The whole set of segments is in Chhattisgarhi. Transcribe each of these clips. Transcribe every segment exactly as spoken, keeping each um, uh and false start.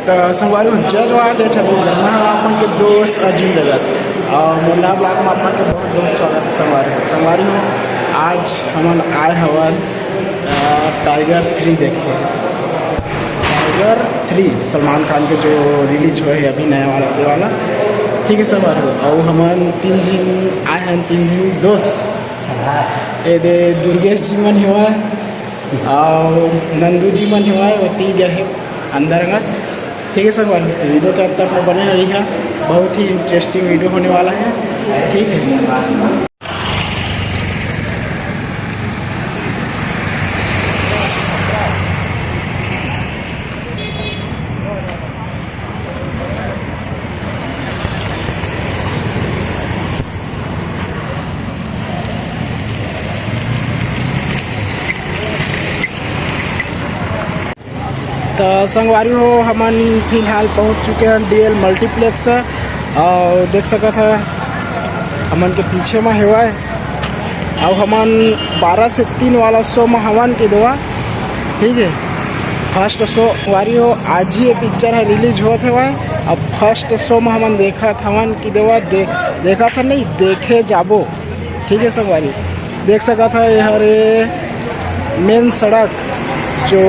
त संगवारी हो, जय जोहार, जय छत्तीसगढ़। मैं हूं आप मन के दोस्त अर्जुन जगत और मुन्ना ब्लॉग में आप मन के बहुत बहुत स्वागत है। संगवारी हो, संगवारी हो, आज हमन आए हवन, अ, टाइगर थ्री देखे। टाइगर थ्री सलमान खान के जो रिलीज हुए है अभी नया वाला, ये वाला, ठीक है संगवारी हो। और हमन तीन झिन आए हैं, तीन झिन दोस्त। ये दे दुर्गेश जी मन हेवय, और नंदू जी मन हेवय, ओती गए हैं अंदर अंदर। ठीक है संगवारी, तो वीडियो के अंत तक में बने रहिए, बहुत ही इंटरेस्टिंग वीडियो होने वाला है। ठीक है। त संगवारी हो, हमन फिलहाल पहुंच चुके हैं डीएल मल्टीप्लेक्स, और देख सकत है हमन के पीछे में हेवय, और हमन बारह से तीन वाला शो में हवन के देवा, ठीक है। फर्स्ट शो वारी हो, आज ही ये पिक्चर है रिलीज होत हेवय। अब फर्स्ट शो में हमन देखत हवन कि देवा दे, देखत है नहीं, देखे जाबो, ठीक है संगवारी। देख सकत है ये हरे मेन सड़क, जो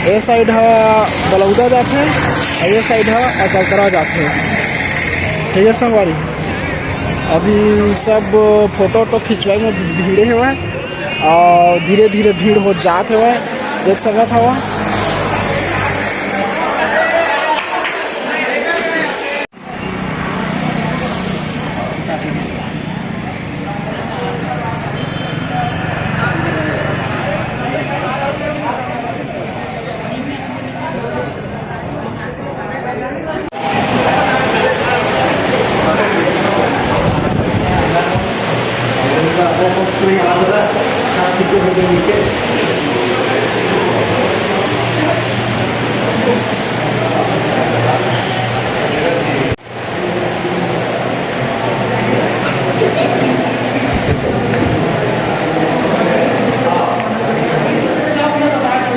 ए साइड ह बलौदा जाथे और ये साइड ह अकलतरा जाथे। ठीक है संगवारी, अभी सब फोटो वोटो खिंचवाई में भीड़े हेवय और धीरे धीरे भीड़ हो जात हेवय, देख सकत हवा।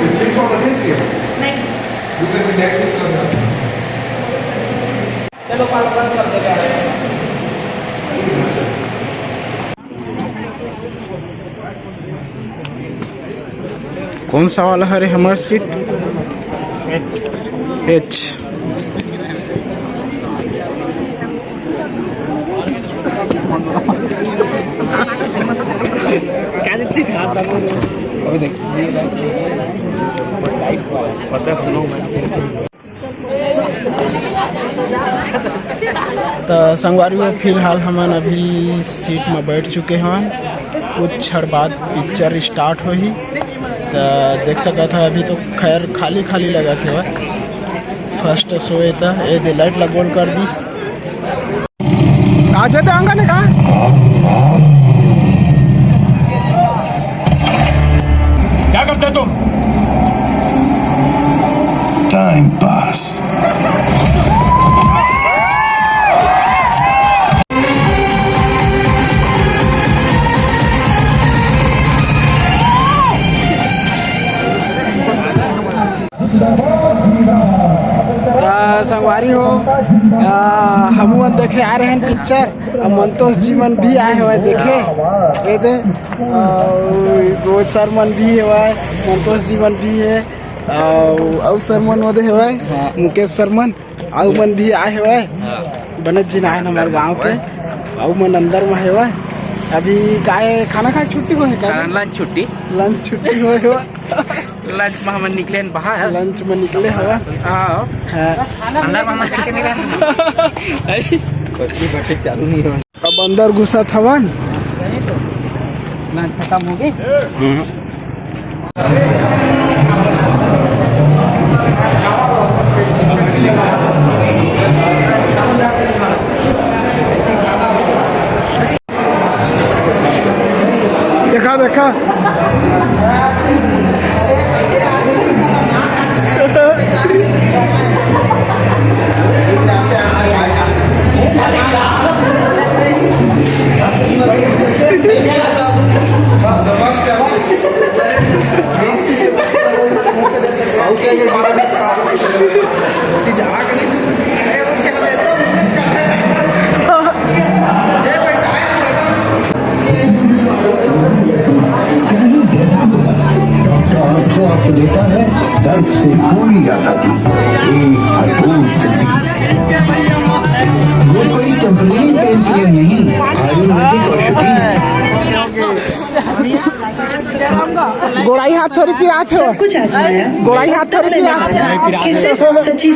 स्क्रीनशॉट रखे इसलिए? नहीं। रुक, अभी नेक्स्ट एक साथ जाते हैं। चलो, पाला बंद कर दे। कौन सा वाला हरे हमर सीट? एच। त संगवारी हो, फिलहाल हमन अभी सीट में बैठ चुके हवन। कुछ क्षण बाद पिक्चर स्टार्ट होही। त देख सकत ह, अभी तो खैर खाली खाली लगत हे। फर्स्ट शो हे त ए दे लाइट ला गोल कर दिस। ताजे ते अंगा ने का? क्या करते तुम? Time pass. त संगवारी हो, अ, हमू मन देखे आ रहे हैं पिक्चर। अब मंतोष जी मन भी आए हुए देखे, ये दे, अ, वो सर मन भी हुए, मंतोष जी मन भी है, अ, अउ सर मन वो दे हुए, हाँ। मुकेश सर मन, अउ मन भी आए हुए, हाँ। बने जिन आए हमारे गांव के, अउ मन अंदर में हुए। अभी काय खाना खाए छुट्टी को है क्या? खाना लंच छुट्टी। लंच छुट्टी हुए हुआ। लंच में हमन निकले हन बाहर। लंच में निकले हवा। हाँ। हाँ। अंदर में हमन करके निकले हन। बत्ती बत्ती चालू नहीं हो। अब अंदर घुसत हवन। लंच खत्म हो गई। हम्म। देखा, देखा। क्या ही जैसा होता है, डॉक्टर आर्थो आपको देता है दर्द से पूरी आजादी, एक भरपूर जिंदगी। ये कोई टेम्परेरी पेन किलर नहीं, आयुर्वेदिक औषधि है। गोड़ाई हाथ थोड़ी पिरात हो। सब कुछ आजमाया। गोड़ाई हाथ थोड़ी पिरात हो। किसे सच्ची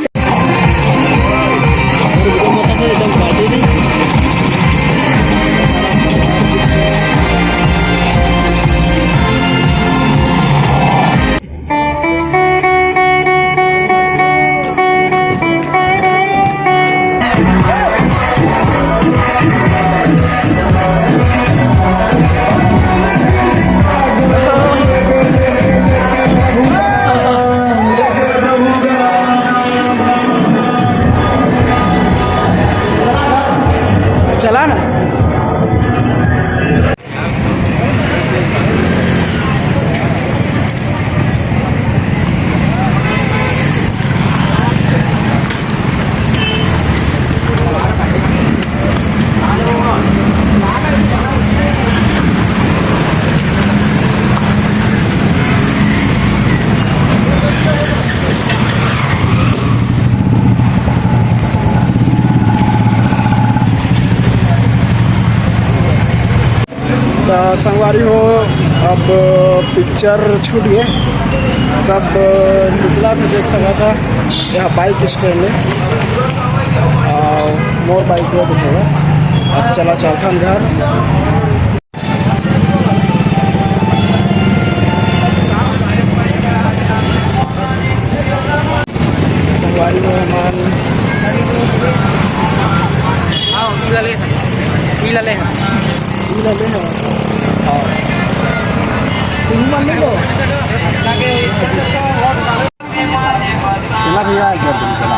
चला ना। त संगवारी हो, अब पिक्चर छूट गे, सब निकला था, देख सका था, यहाँ बाइक स्टैंड है। आ, मोर बाइक वो दिखेगा। अब चला चलथन घर। संगवारी मेहमान। हाँ, पीला ले। पीला ले। पीला ले। हाँ। तुम मन नहीं लो। चला भैया, एक बार तुम चला।